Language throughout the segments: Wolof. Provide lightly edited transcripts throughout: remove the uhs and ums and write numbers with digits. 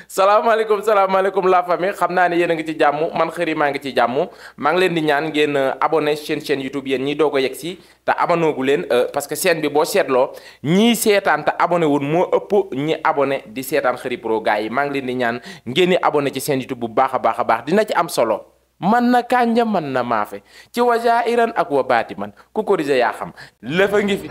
salaamaaleykum la famille xam naa ne yéen a ngi ci jàmm man xëri maa ngi ci jàmm maa ngi leen di ñaan ngeen abonné chaîne YouTube yéen ñi doog a yegg si te abonné gu leen parce que chaîne bi boo seetloo ñii seetaan te abonné wul moo ëpp ñi abonné di seetaan Kheury Pro gars yi maa ngi leen di ñaan ngeen di abonné ci chaîne YouTube bu baax a baax dina ci am solo man na kànja man na maafe ci waja iran ak wa baati man ku corrigé yaa xam lëfa ngi fi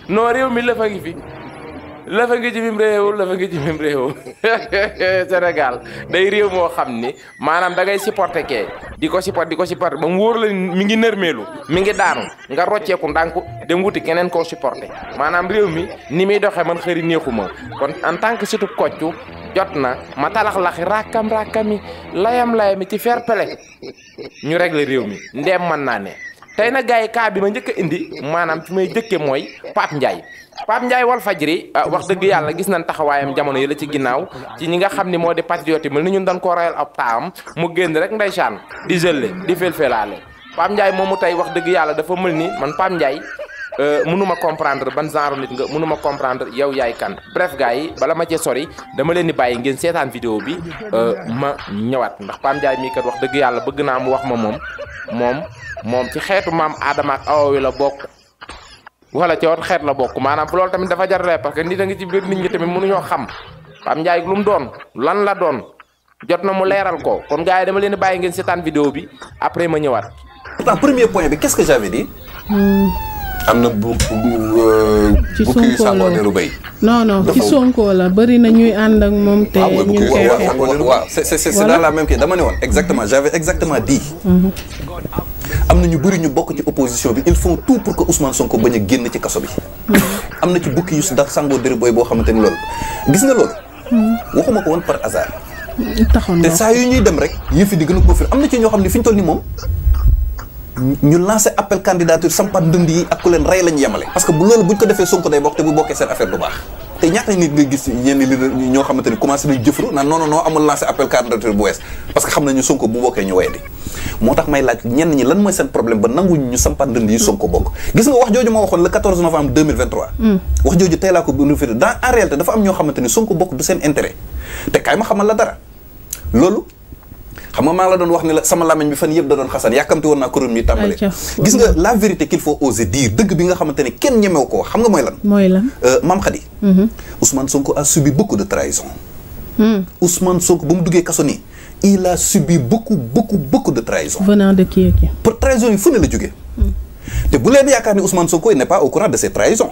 non réew mi lëfa ngi fi lëfa ngi ci mim réew Sénégal day réew moo xam ni maanaam da ngay supporté kee di ko supporté ba mu wóor la mi ngi nërmeelu mi ngi daanu nga rocceeku ndànk dem wuti keneen koo supporté maanaam réew mi ni muy doxee man xëri neexuma kon en tant que surtout koccu jot na ma talax-laxi rakkami layami ci fair play ñu régler réew mi ndeem mën naa ne tey na gars yi cas bi ma njëkk a indi maanaam fi may jëkke mooy Pape Ndiaye Walfadjri wax dëgg yàlla gis nañ taxawaayam jamono yi la ci ginnaaw ci ñi nga xam ni moo di patriote yi mel ni ñun dañ koo rayal ab taam mu génn rek ndeysaan di jëlle di felfelaale Pape Ndiaye moomu tey wax dëgg yàlla dafa mel ni man Pape Ndiaye mënuma comprendre ban genre nit nga mënuma comprendre yow yaay kan bref gars yi bala ma cee sori dama leen di bàyyi ngeen seetaan vidéo bi ma ñëwaat ndax Pape Ndiaye mii kat wax dëgg yàlla bëgg naa mu wax ma moom ci xeetu maam Adama ak Awa wi la bokk wala ci woon xeet la bokk maanaam loolu tamit dafa jar parce que nit a ngi ci biir nit ñi tamit mënuñoo xam Pape Ndiaye lu mu doon lan la doon jot na mu leeral ko kon gars yi dama leen di bàyyi ngeen seetaan vidéo bi après ma ñëwaat. pourtant premier point bi qu'est-ce que j'avais dit. am na ci Sonko la béy. non ci Sonko la bëri na ñuy ànd ak moom te ñu ngi koy xeex. waaw c'est dans la même kii dama ne woon exactement j'avais exactement dit. am na ñu bëri ñu bokk ci opposition bi ils font tout pour que Ousmane Sonko bañ a génn ci kaso bi. am na ci bukki yu si ndax sangoo dëri booy boo xamante ni loolu. gis nga loolu. waxuma ko woon par hasard. te saa yu ñuy dem rek yëf yi di gën a confirmer am na ci ñoo xam ne fi ñu toll nii moom. ñu lancé appel candidature sampat ndënd yi ak ku leen rey lañu yemale. parce que bu loolu buñ ko defee Sonko day bokk te bu bokkee seen affaire du baax. te ñaata nit nga gis ñenn leader ñoo xamante ni commencé nañ jëfru naan non amul lancé appel candidature bu wees parce que xam nañu Sonko bu bokkee ñu wayadi moo tax may laaj ñenn ñi lan mooy seen problème ba nanguñu ñu sampat ndënd yi Sonko bokk gis nga wax jooju ma waxoon le 14 novembre 2023 wax jooju tey laa ko bu rafetlu dans en réalité dafa am ñoo xamante ni Sonko bokk du seen intérêt te kaay ma xamal la dara loolu xam nga maa ngi la doon wax ne la sama làmmiñ bi fan yëpp da doon xasan yàkkamti woon naa korom yi tàmbale gis nga la vérité qu'il faut oser dire dëgg bi nga xamante ne kenn ñemew ko wax xam nga mooy lan Mame Khady Ousmane Sonko a subi beaucoup de trahison Ousmane Sonko ba mu duggee kaso nii il a subi beaucoup de trahison venant de qui pour trahison yi fu ne la jógee te bu leen yaakaar ni Ousmane Sonko il n'est pas au courant de ces trahisons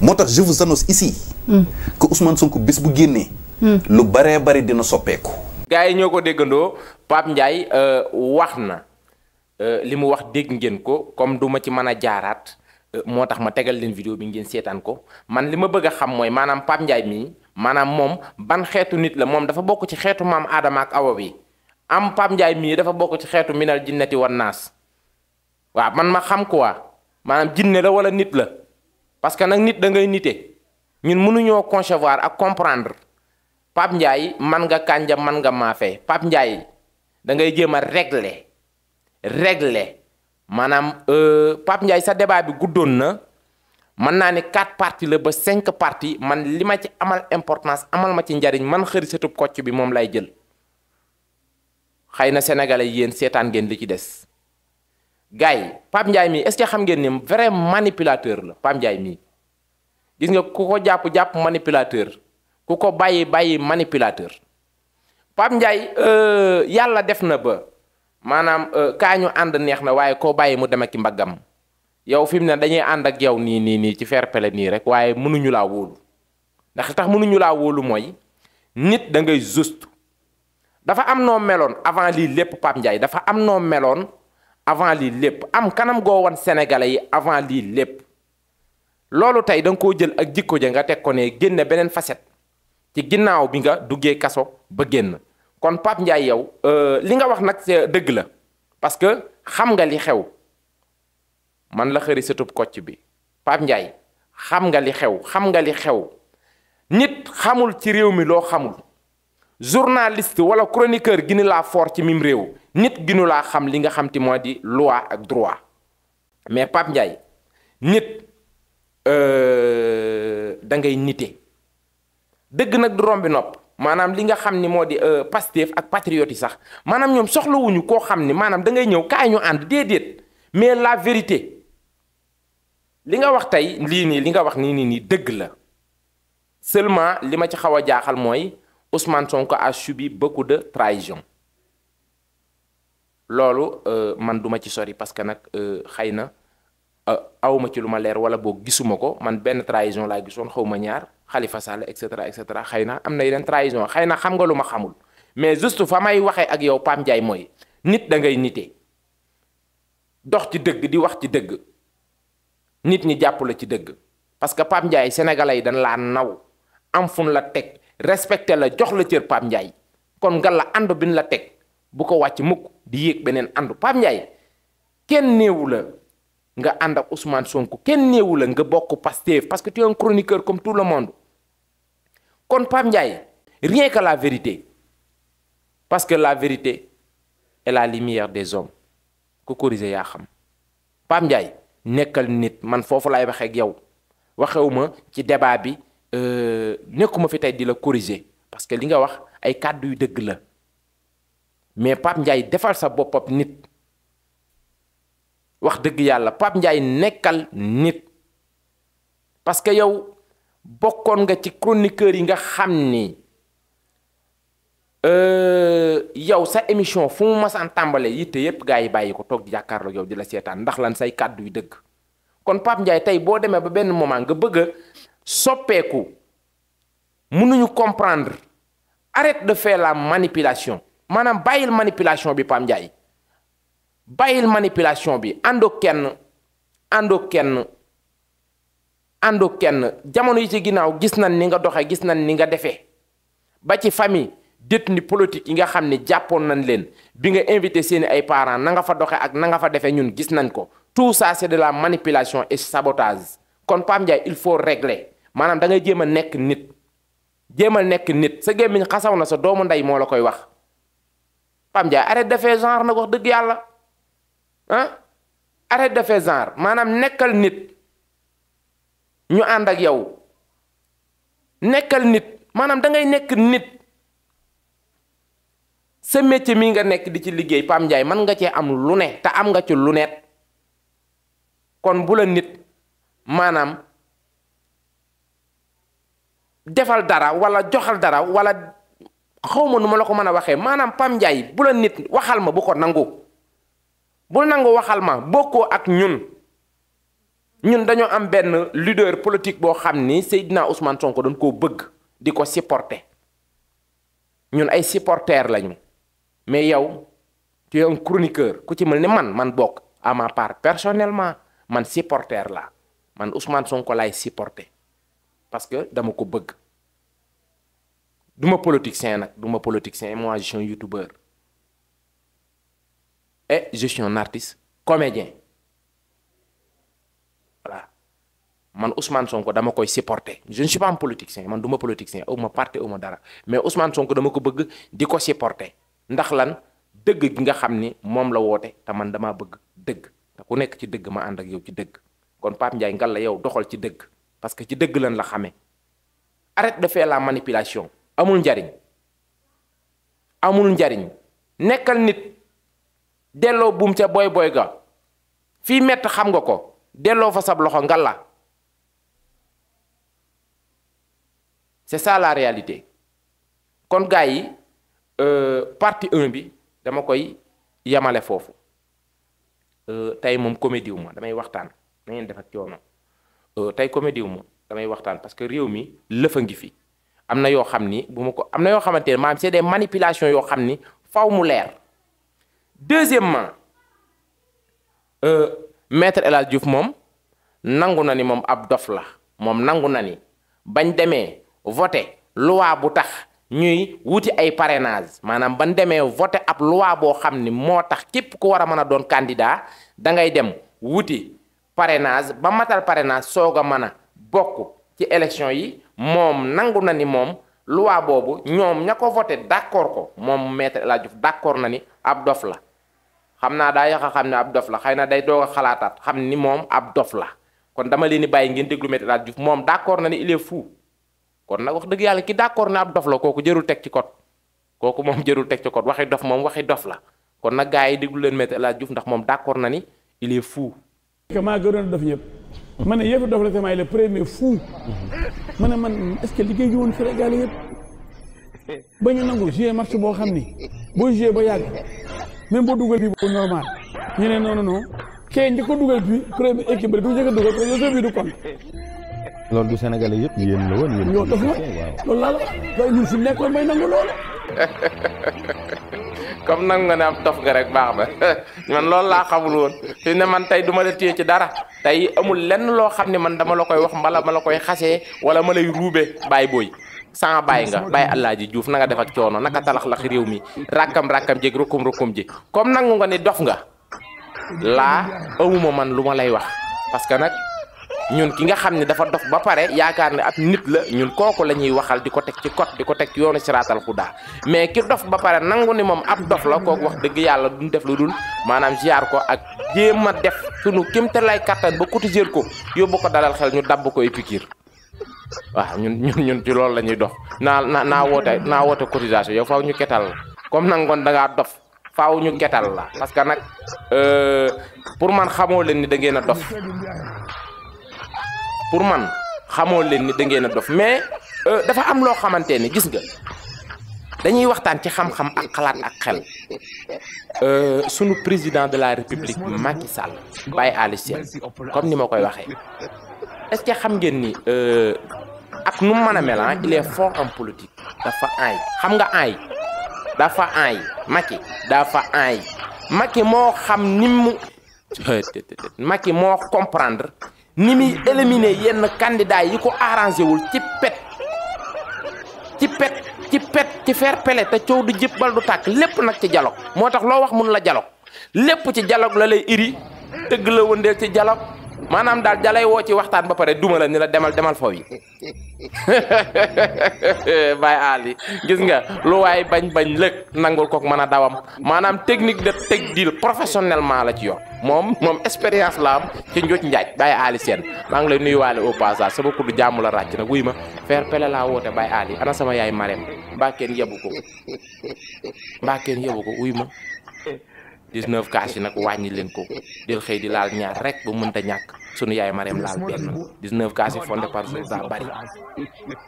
moo tax je vous annonce ici que Ousmane Sonko bis bu génnee lu baree bari dina soppeeku gars yi ñoo ko déggandoo Pape Ndiaye wax na li mu wax dégg ngeen ko comme du ma ci mën a jaaraat moo tax ma tegal leen vidéo bi ngeen seetaan ko man li ma bëgg a xam mooy maanaam Pape Ndiaye mii maanaam moom ban xeetu nit la moom dafa bokk ci xeetu maam Adama ak Awa bi am Pape Ndiaye mii dafa bokk ci xeetu minal jinnati wan naas waaw man ma xam quoi maanaam jinne la wala nit la parce que nag nit da ngay nite ñun mënuñoo concevoir ak comprendre Pape Ndiaye man nga kànja man nga maafe Pape Ndiaye da ngay jéem a régler maanaam Pape Ndiaye sa débat bi guddoon na mën naa ne 4 parties la ba 5 parties man li ma ci amal importance amal ma ci njariñ man Kheury Satub Kocc bi moom lay jël xëy na sénégalais yéen seetaan ngeen li ci des gars yi Pape Ndiaye mii est-ce que xam ngeen ni vrai manipulateur la Pape Ndiaye mii gis nga ku ko jàpp manipulateur ku ko bàyyi manipulateur Pape Ndiaye yàlla def na ba maanaam kaa ñu ànd neex na waaye koo bàyyi mu dem ak mbaggam yow fi mu ne dañuy ànd ak yow nii ci fair play nii rek waaye mënuñu laa wóolu ndax tax mënuñu laa wóolu mooy nit da ngay juste dafa am noo meloon avant lii lépp Pape Ndiaye dafa am noo meloon avant lii lépp am kanam goo wan sénégalais yi avant lii lépp loolu tey da nga koo jël ak jikko ja nga teg ko ne génne beneen facette ci ginnaaw bi nga duggee kaso ba génn kon Pape Ndiaye yow li nga wax nag dëgg la parce que xam nga li xew man la Kheury Satub Kocc bi Pape Ndiaye xam nga li xew nit xamul ci réew mi loo xamul journaliste wala chroniqueur ginu laa fort ci mim réew nit ginu laa xam li nga xam ti moo di loi ak droit mais Pape Ndiaye nit da ngay nite dëgg nag du rombi nopp maanaam li nga xam ni moo di Pastef ak patriote yi sax maanaam ñoom soxlawuñu koo xam ni maanaam da ngay ñëw kaay ñu ànd déedéet mais la vérité li nga wax tey li nga wax nii dëgg la seulement li ma ci xaw a jaaxal mooy Ousmane Sonko a subi beaucoup de trahison loolu man duma ci sori parce que nag xëy na awma ci lu ma leer wala boog gisuma ko man benn trahison laa gisoon xaw ma ñaar Khalifa Sall et cetera xëy na am na yeneen trahison xëy na xam nga lu ma xamul mais juste fa may waxee ak yow Pape Ndiaye mooy nit da ngay nite dox ci dëgg di wax ci dëgg nit ñi jàpp la ci dëgg parce que Pape Ndiaye sénégalais yi dañ laa naw am fun la teg respecté la jox la cër Pape Ndiaye kon nga la ànd bin la teg bu ko wàcc mukk di yéeg beneen ànd Pape Ndiaye kenn néewu la nga ànd ak Ousmane Sonko kenn néewu la nga bokk Pastef parce que tu es un chroniqueur comme tout le monde kon Pape Ndiaye rien que la vérité parce que la vérité est la lumière des hommes ku corriger yaa xam Pape Ndiaye nekkal nit man foofu laay waxee ak yow waxewuma ci débat bi nekkuma fi tey di la corriger parce que li nga wax ay kàddu yu dëgg la mais Pape Ndiaye defal sa boppam nit wax dëgg yàlla Pape Ndiaye nekkal nit parce que yow bokkoon nga ci chroniqueur yi nga xam ni yow sa émission fu mu masaan tàmbalee yitte yépp gaa yi bàyyi ko toog di jàkkaarloo yow di la seetaan ndax lan say kàddu yu dëgg kon Pape Ndiaye tey boo demee ba benn moment nga bëgg a soppeeku mënuñu comprendre arrête de faire la manipulation maanaam bàyyil manipulation bi Pape Ndiaye bàyyil manipulation bi àndoo kenn jamono yi ci ginnaaw gis nañ ni nga doxee gis nañ ni nga defee ba ci famille détenu politique yi nga xam ne jàppoon nañ leen bi nga invité seeni ay parents na nga fa doxee ak na nga fa defee ñun gis nañ ko tout ça c'est de la manipulation et sabotage kon Pape Ndiaye il faut régler maanaam da ngay jéem a nekk nit sa gémmiñ xasaw na sa doomu ndey moo la koy wax Pape Ndiaye arrête de faire genre nag wax dëgg yàlla arrête de faire genre maanaam nekkal nit ñu ànd ak yow nekkal nit maanaam da ngay nekk nit sa métier mi nga nekk di ci liggéey Pape Ndiaye mën nga cee am lu ne te am nga ci lu net kon bu la nit maanaam defal dara wala joxal dara wala xawma nu ma la ko mën a waxee maanaam Pape Ndiaye bu la nit waxal ma bu ko nangu bul nangu waxal ma bokkoo ak ñun dañoo am benn leader politique boo xam ni Seydina Ousmane Sonko dañ koo bëgg di ko supporter ñun ay supporters lañu mais yow tu es un chroniqueur ku ci mel ni man bokk à ma part personnellement man supporter la man Ousmane Sonko laay supporter parce que dama ko bëgg duma politicien nag duma politicien moi je suis un youtubeur et je suis un artiste comédien voilà man Ousmane Sonko dama koy supporter je ne suis pas un politicien man duma politicien aw ma parti aw ma dara mais Ousmane Sonko dama ko bëgg di ko supporter ndax lan dëgg gi nga xam ni moom la woote te man damaa bëgg dëgg te ku nekk ci dëgg ma ànd ak yow ci dëgg kon Pape Ndiaye ngal la yow doxal ci dëgg parce que ci dëgg lan la xamee arrête de faire la manipulation amul njariñ nekkal nit delloo buum ca boy ga fii mett xam nga ko delloo fa sab loxo ngal la c'est ça la réalité kon gars yi partie 1 bi dama koy yamale foofu tey moom comédie wu ma damay waxtaan na ngeen def ak coono tey comédie wu ma damay waxtaan parce que réew mi lëfa ngi fi am na yoo xam ni bu ma ko am na yoo xamante ne maanaam c'est des manipulations yoo xam ni faw mu leer deuxièmement maître El Hadj Diouf moom nangu na ni moom ab dof la moom nangu na ni bañ demee voté loi bu tax ñuy wuti ay parrainage maanaam bañ demee voté ab loi boo xam ni moo tax képp ku war a mën a doon candidat da ngay dem wuti parrainage ba matal parrainage soog a mën a bokk ci élection yi moom nangu na ni moom loi boobu ñoom ña ko voté d'accord ko moom maître El Hadj Diouf d'accord na ni ab dof la xam naa daa yàq a xam ne ab dof la xëy na day doog a xalaataat xam ni moom ab dof la kon dama leen di bàyyi ngeen déglu maître El Hadj Diouf moom d'accord na ni il est fou kon nag wax dëgg yàlla ki d'accord ne ab dof la kooku jërul teg ci code kooku moom jërul teg ci code waxi dof moom waxi dof la kon nag gars yi déglu leen Me El Hadji Diouf ndax moom d'accord na ni il est fou. maa gënoon dof ñëpp ma ne yëfu dof la te maay le premier fou ma ne man est-ce que liggéey woon Sénégal yëpp ba ñu nangu jouer match boo xam ni boo jouer ba yàgg même boo dugal bii bu normal ñu ne non non non kee njëkk ko dugal bii premier équipe bi du njëkk a dugal parce que bii du compte. loolu du Sénégalais yëpp yéen la woon yéen. yow daf la loolu laa la waaye ñun fi nekkoon may nangu loolu. comme nangu nga ne am dof nga rek baax na man loolu laa xamul woon fi ne man tey du ma la téye ci dara tey amul lenn loo xam ne man dama la koy wax mbala ma la koy xasee wala ma lay ruube bàyyi booy sans bàyyi nga bàyyi El Hadji Diouf na nga def ak coono naka talax-lax réew mi rakkam jég rukkum ji comme nangu nga ni dof nga laa awuma man lu ma lay wax parce que nag ñun ki nga xam ne dafa dof ba pare yaakaar ne ab nit la ñun kooku la ñuy waxal di ko teg ci code di ko teg ci yoonu siraatal xudaa mais ki dof ba pare nangu ni moom ab dof la kooku wax dëgg yàlla duñ def lu dul maanaam ziar ko ak jéem a def sunu kémte lay kattan ba cotiser ko yóbbu ko dalal xel ñu dabb ko pikiir waaw ñun ci loolu la ñuy dox naa woote cotisation yow faaw ñu ketal la comme nangoon da ngaa dof faaw ñu ketal la parce que nag pour man xamoo leen ni da ngeen a dof pour man xamoo leen ni da ngeen a dof mais dafa am loo xamante ni gis nga dañuy waxtaan ci xam-xam ak xalaat ak xel sunu président de la république Macky Sall Baye Ali Sène comme ni ma koy waxee est-ce que xam ngeen ni ak nu mu mën a mel il est fort en politique dafa aay xam nga aay dafa aay Macky dafa aay Macky moo xam ni mu Macky moo comprendre ni muy éliminer yenn candidat yi ko arrangé wul ci fair play te coow du jëpp bal du tàkk lépp nag ci dialogue moo tax loo wax mun la dialogue lépp ci dialogue la lay iri tëgg la wëndeel ci dialogue maanaam daal jalay woo ci waxtaan ba pare duma la ni la demal foofu yi Baye Ali gis nga lu waay bañ lëg nangul kook mën a dawam maanaam technique de teg deal professionnellement la ci yor moom expérience la am ci njooj njaaj Baye Ali Sène maa ngi lay nuyuwaale au passage sama kuddu jàmm la ràcc nag wuy ma fair play laa woote Baye Ali ana sama yaay Marème mbaa kenn yebu ko wuy ma 19 kaas yi nag wàññi leen ko del xëy di laal ñaar rek ba mënta ñàkk sunu yaay Marème laal benn 19 kaas yi fondé par jour daa bari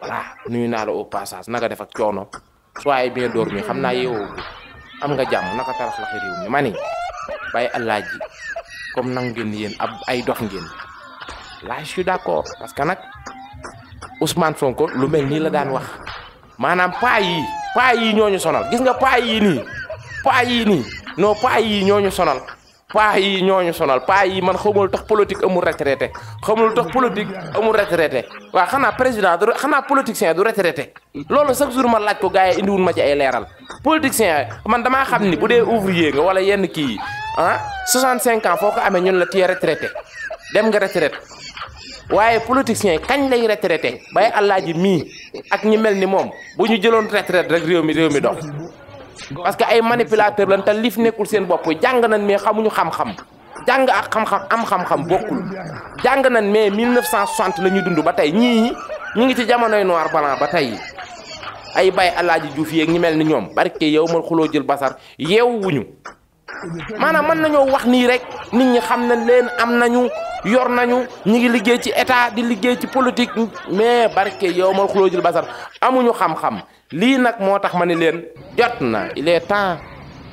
voilà nuyu naa la au passage naka def ak coono soyez bien dormi xam naa yeewoo am nga jàmm naka tarax la réew mi ma ni Baye El Hadji comme nangu ngeen yéen ay dof ngeen là je suis d'accord parce que nag Ousmane Sonko lu mel nii la daan wax maanaam paa yii ñooñu sonal gis nga paa yii nii non paa yii ñooñu sonal paa yii man xamul tax politique amul retraité waaw xanaa président xanaa politicien du retraité loolu chaque jour ma laaj ko gars yi indiwul ma ci ay leeral politicien man damaa xam ni bu dee ouvrier nga wala yenn kii 65 ans foo ko amee ñun la téye retraité dem nga retraite waaye politicien kañ lay retraité Baye El Hadji mii ak ñi mel ni moom bu ñu jëloon retraite rek réew mi dox parce que ay manipulateur lan te li fi nekkul seen bopp jàng nañ mais xamuñu xam-xam jàng ak xam-xam bokkul jàng nañ mais 1960 la ñuy dund ba tey ñii ñu ngi ci jamonoy noir blanc ba tey ay Baye El Hadji Diouf yeeg ñi mel ni ñoom barke yow mal xuloo jël basar yeewuñu maanaam mën nañoo wax nii rek nit ñi xam nañ leen am nañu yor nañu ñi ngi liggéey ci état di liggéey ci politique mais barke yow mal xuloo jël basar amuñu xam-xam lii nag moo tax ma ne leen jot na il est temps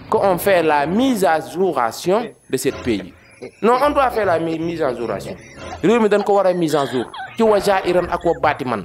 qu'on fait la mise à jouration de ce pays non on doit faire la mise en jouration réew mi dañ ko war a mise en jour ci wa jairan ak wa baati man